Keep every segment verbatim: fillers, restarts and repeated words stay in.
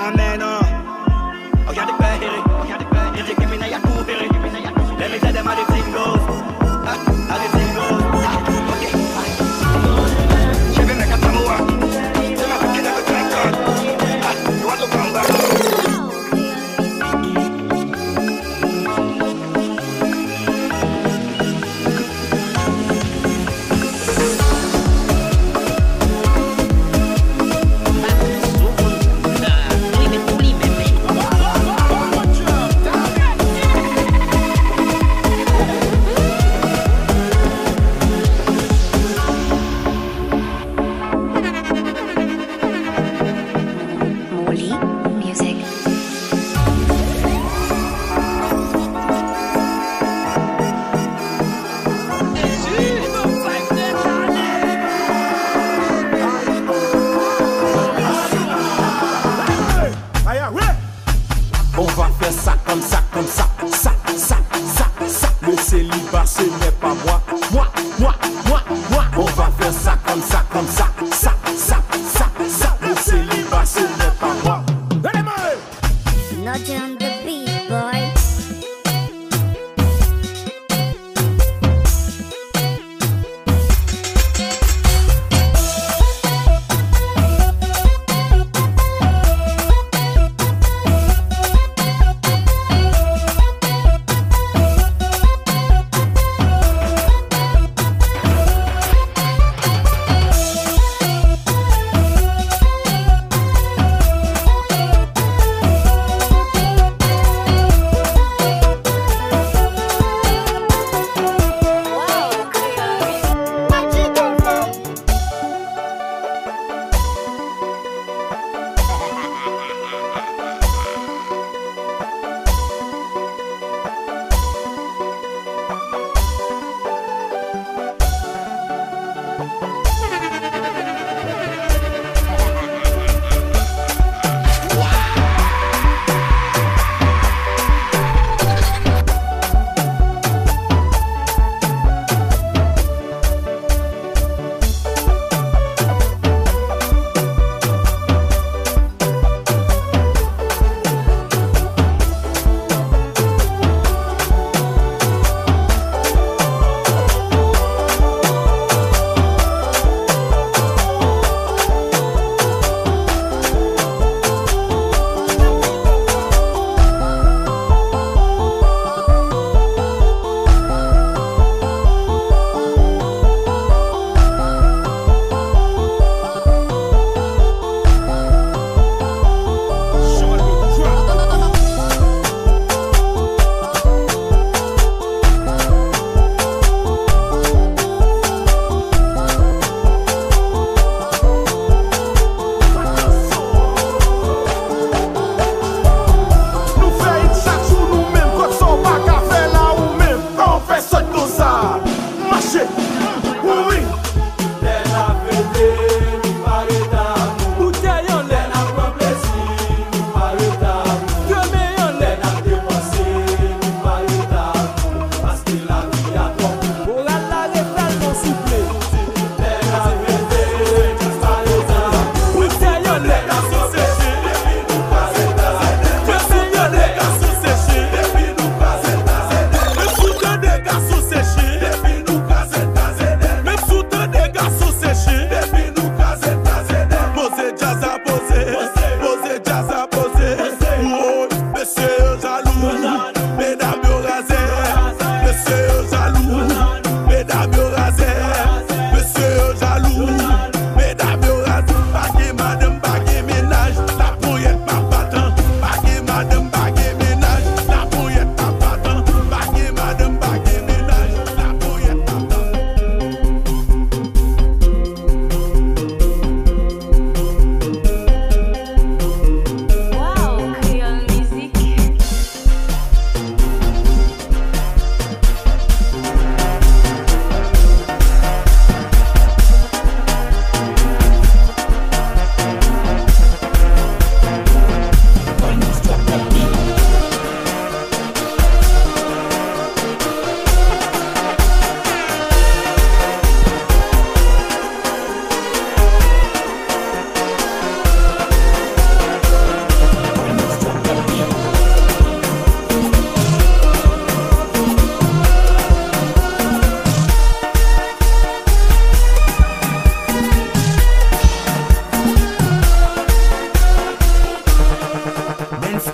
Amen, oh. Oh, y'all the bad, hit it. Y'all the bad, hit it. Give me now, y'all cool, hit it. Let me tell them how the thing goes. Ah, how the thing goes. Ah, okay. She been like a Samoa. Tell my fucking every time, God. Ah, you want to come back? Molly Music. On va faire ça comme ça, comme ça, ça, ça, ça, ça. Le célibat, ce n'est pas moi, moi, moi, moi, moi. On va faire ça comme ça, comme ça, ça, ça, ça, ça. Le célibat, ce n'est pas moi. Nodja on the beat, boy.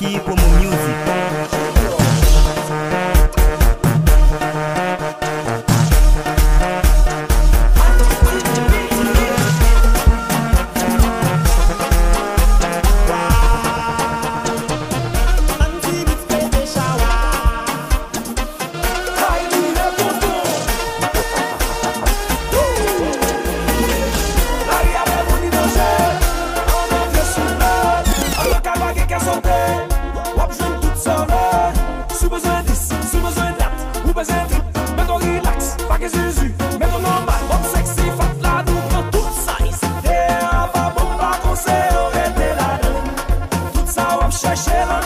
Ki Promo Music. W ap jwenn tout sa w vle. Si w bezwen dis, si w bezwen dat, ou bezwen trip, mete w rilaks, pa gen zuzu, mete w nòmal. W ap sexy, fat la, nou pran tout size. Te a pa bon, pa konse yo rete ladan. Tout sa w ap chèche nan